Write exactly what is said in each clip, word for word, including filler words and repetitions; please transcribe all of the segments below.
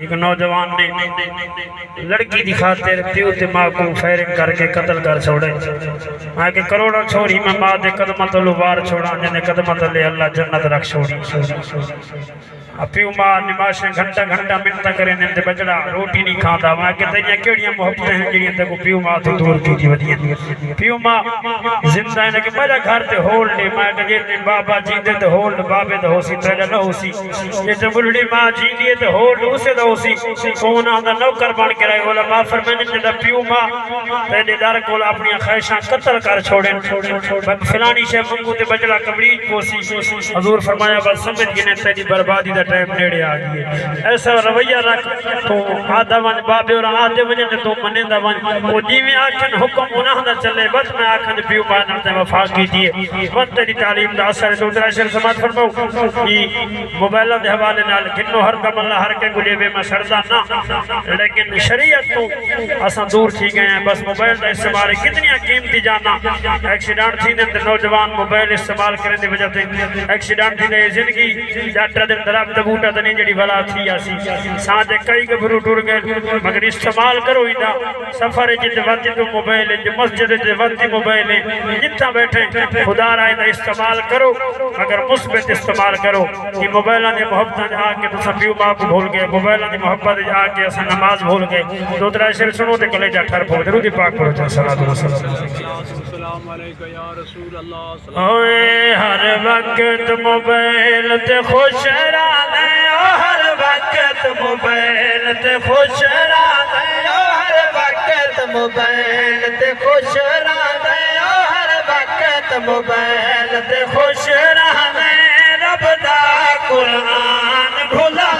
ہک نوجوان نے لڑکی دی خاطر پیو تے ماء کوں فائرنگ کر کے قتل کر چھوڑے۔ میں کہ کروڑاں چھوڑی میں ماء دے قدماں تلوں وار چھوڑاں، جیندے قدماں تلے اللہ جنت رکھ چھوڑی۔ آ پیو ماء نماشیں گھنٹہ گھنٹہ منتاں کریندن تے ٻچڑا روٹی نہیں کھاندا۔ میں کہ تیݙیاں کیڑھیاں محبتیں ہن جیڑھیاں تیکوں پیو ماء توں دور کیتی ودیاں؟ پیو ماء زندہ ہن کہ میݙا گھر تے ہولڈ ہے۔ میں کہ جے تے بابا جیندے تے ہولڈ بابے دا ہوسی، تیݙا نہ ہوسی۔ جے تے ٻڈھڑی ماء جیندی ہے تے ہولڈ اسے دا ہوسی۔ کون آندا نوکر بݨ کے رہے؟ علماء فرمیندن جݙاں پیو ماء تیݙے در کول اپݨیاں خواہشاں قتل کر چھوڑن، بھئی فلانی شے منگوں تے ٻچڑا کبڑیج پوسی۔ حضور فرمایا، بس سمجھ گھنے تیݙی بربادی دا ٹائم نیڑے آ ڳئے۔ ایسا رویہ رکھ، توں آہدا ونڄ، بابے ہوراں آہدے ونڄن تے توں منیندا ونڄ۔ او جیویں آکھن حکم انہاں دا چلے، بس میں آکھاں جو پیو ماء نال تیں وفا کیتی ہے، بس تیݙی تعلیم دا اثر ہے۔ تے اترا شعر سماعت فرماؤ۔ ایں موبائلاں دے حوالے نال گھنو، ہر دم اللہ ہر کہیں کوں ݙیوے، میں سڑدا نہ، لیکن شریعت توں اساں دور تھی ڳئے ہیں۔ بس موبائل دا استعمال ہے، کتنیاں قیمتی جاناں ایکسیڈنٹ تھیندن تے نوجوان موبائل استعمال کرݨ دی وجہ تے ایکسیڈنٹ تھیندے۔ اے زندگی ڈاکٹر دے درخت دا بوٹا تے نہیں جیڑھی ولا تھی آسی۔ ساں تے کئی گبھرو ٹر ڳئے، مگر استعمال کرو ایندا۔ سفر اچ تے ودھ توں موبائل اچ، مسجد اچ تے ودھ توں موبائل ہے، جتھاں ٻیٹھے خدا را ایندا استعمال کرو، مگر مثبت استعمال کرو۔ اے موبائلاں دی محبتاں اچ آ کے تساں پیو ماء کوں بھل ڳئے، موبائلاں دی محبت اچ آ کے اساں نماز بھل ڳئے۔ دو ترے شعر سݨو تے کلیجہ ٹھر پوے۔ درود پاک پڑھو تے الصلوۃ والسلام۔ السلام علیک یا رسول اللہ۔ اوئے ہر وقت موبائل تے خوش رہندے، او ہر وقت موبائل تے خوش رہندے، او ہر وقت موبائل تے خوش رہندے، او ہر وقت موبائل تے خوش رہندے۔ رب دا قرآن بھلا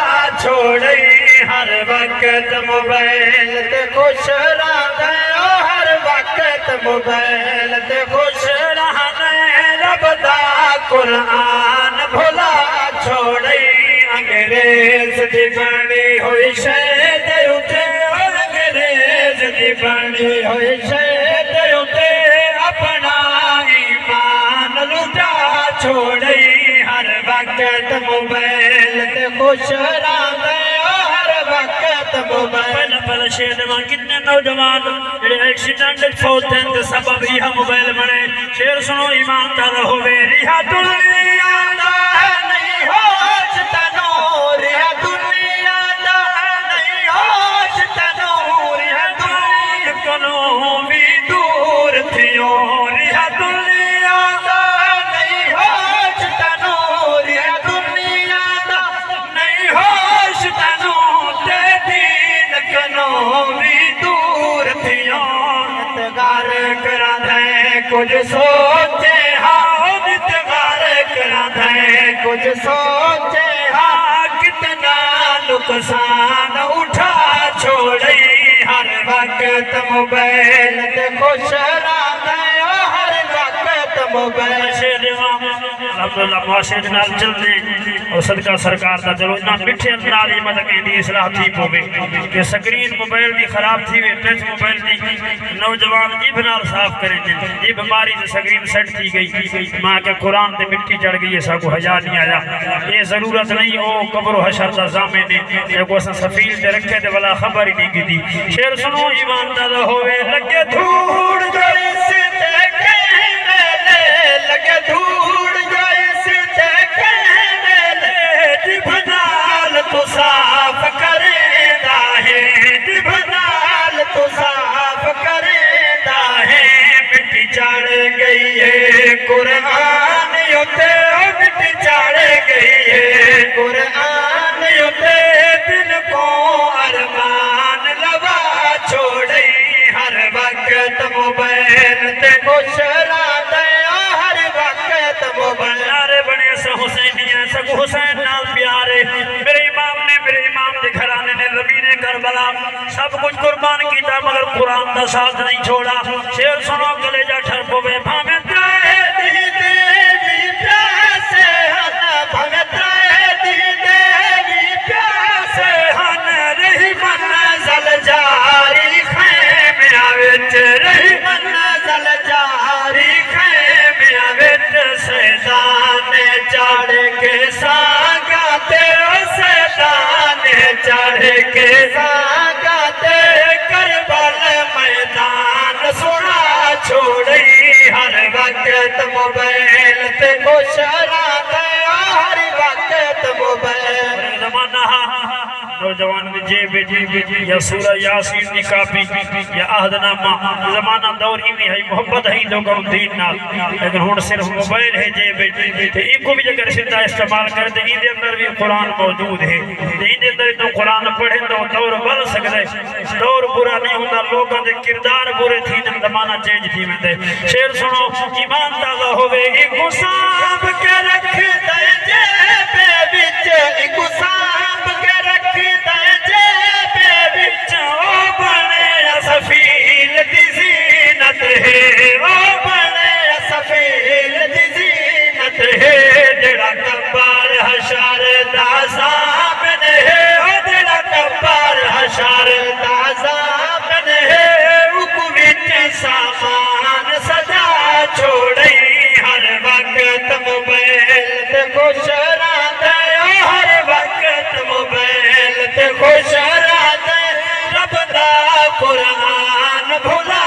چھوڑیں، ہر وقت موبائل تے خوش رہندے، او ہر وقت موبائل تے خوش رہندے۔ رب دا قرآن بھلا چھوڑیں، انگریز دی بݨی ہوئی شے دے اتے، او انگریز دی بݨی ہوئی شے دے اتے اپݨا ایمان لٹا چھوڑیں۔ ہر وقت موبائل تے خوش رہندے، او ہر وقت موبائل۔ پہلا پہلا شعر ݙیواں، کتنے نوجوان جیڑھے ایکسیڈنٹ وچ فوت تھئن تے سبب ایہا موبائل بݨے۔ شعر سݨو، ایمان تازہ ہووے۔ ریہا دنیا دا نہیں ہوش تینوں، ریہا دنیا دا نہیں ہوش تینوں، ریہا دنیا کنوں وی دور تھیوں، ریہا دنیا دا نہیں ہوش تینوں، ریہا دنیا دا نہیں ہوش تینوں، تے دین کنوں وی دور تھیوں۔ نت غار کراندے کجھ سوچے ہا، او نت غار کراندے کجھ سوچے ہا، کتنا نقصان اٹھا چھوڑیں۔ ہر وقت موبائل تے خوش رہندے، او ہر وقت موبائل۔ شعر ݙیواں، الحمدللہ معاشرے دے نال چلدے اور صدقہ سرکار دا، چلو انہاں مٹھے نال ہی مطلب کہ دی اصلاح تھی پوے کہ سکرین موبائل دی خراب تھی وے، ٹچ موبائل دی۔ نوجوان جیبھ نال صاف کریندن، جیبھ ماری تے سکرین سیٹ تھی ڳئی۔ ماں کے قرآن تے مٹی چڑھ ڳئی ہے، ساکوں حیا نہیں آیا۔ اے ضرورت نہیں، او قبر و حشر دا ضامن ہے، جیکوں اساں سفیل تے رکھے تے ولا خبر ہی نہیں کیتی۔ شعر سݨو، ایمان تازہ ہووے۔ لڳے دھوڑ جو اس تے کہیں ویلے، لڳے دھوڑ جو اس تے کہیں ویلے، جیبھ نال توں صاف کریندا ہے، جیبھ نال توں صاف کریندا ہے۔ مٹی چڑھ ڳئی ہے قرآن اتے، او مٹی چڑھ ڳئی ہے قرآن اتے، دل کوں ارمان لوا چھوڑیں۔ ہر وقت موبائل تے خوش رہندے، او ہر وقت موبائل۔ پیارے بݨے اساں حسینی ہیں، ساکوں حسین نال پیار ہے۔ میرے امام نے، میرے امام دے گھرانے نے زمین کربلا سب کچھ قربان کیتا، مگر قرآن دا ساتھ نہیں چھوڑا۔ شعر سݨو، کلیجہ ٹھر پوے۔ بھاویں ترائے ݙینہہ دے وی پیاسے ہن، بھاویں ترائے ݙینہہ دے وی پیاسے ہن، رہی منزل جاری خیمیاں وچ، رہی منزل جاری خیمیاں وچ۔ سیداں نے چڑھ کے سانگاں تے، او سیداں نے چڑھ کے سانگاں تے کربل میدان سݨا چھوڑئی۔ ہر وقت موبائل تے خوش رہندے، ہر وقت موبائل۔ زمانہ ہا، نوجوان دی جیب وچ یا سورہ یاسین دی کاپی یا عہد نامہ، زمانہ دور ایویں ہئی، محبت ہئی لوکاں نوں دین نال، لیکن ہݨ صرف موبائل ہے جیب وچ، تے اینکوں وی اگر سدھا استعمال کرے تے ایندے اندر وی قرآن موجود ہے۔ تے ایندے اندر توں قرآن پڑھے تاں دور ول سڳدے۔ دور برا نہیں ہوندا، لوکاں دے کردار برے تھیندن، زمانہ چینج تھی ویندے۔ شعر سݨو، ایمان تازہ ہووے، ایکوں سانبھ کے رکھدے جیب وچ، ایکوں سانبھ کے رکھدے جیب وچ، او بݨے سفیل دی زینت ہے، او بݨے سفیل دی زینت ہے، جیڑھا قبر حشر دا ضامن ہے، او جیڑھا قبر حشر دا ضامن ہے، اوکوں وچ سامان سجا چھوڑئی۔ ہر وقت موبائل تے خوش رہندے، او ہر وقت موبائل تے خوش رہندے، رب دا قرآن بھلا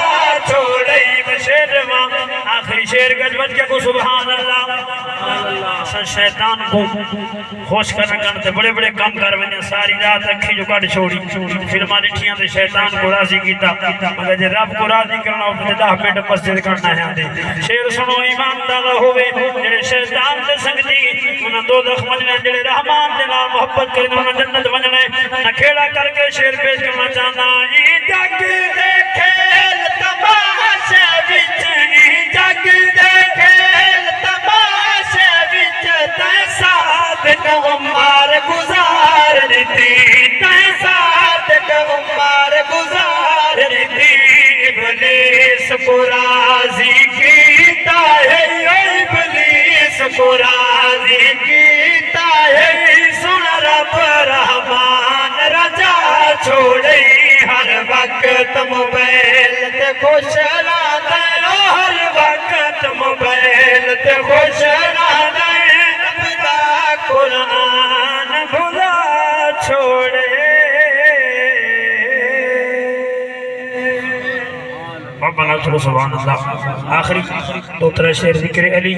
چھوڑئی۔ میں شعر ݙیواں، آخری شعر گج وج کے کو سبحان اللہ۔ اساں شیطان کوں خوش کرݨ کن تے بڑے بڑے کم کر ویندے، ساری رات اکھیں جو کڈھ چھوڑی، فلماں ݙٹھیاں تے شیطان کوں راضی کیتا، مگر جے رب کوں راضی کرݨا ہووے تے ݙاہ منٹ مسجد کرݨا ہے آندے۔ شعر سݨو، ایمان تازہ ہووے، جیڑھے شیطان دے سنگتی، انہاں دوزخ ونڄݨا ہے، جیڑھے رحمان دے نال محبت کریندے، انہاں جنت ونڄݨا ہے۔ نکھیڑا کر کے شعر پیش کرݨا چاہنداں، ایں جڳ دے کھیل تماشے وچ، ایں جڳ دے کھیل تماشے وچ، تیں صادق عمر گزار ݙتی، تیں صادق عمر گزار ݙتی۔ ابلیس کوں راضی کیتا ہے، او ابلیس کوں راضی کیتا ہے۔ سݨ، رب رحمان رضا چھوڑئی۔ ہر وقت موبائل تے خوش رہندے، او ہر وقت موبائل تے خوش رہندے، رب دا قرآن بھلا چھوڑے۔ بابا نال تھوڑا سبحان اللہ۔ آخری دو ترے شعر ذکر علی۔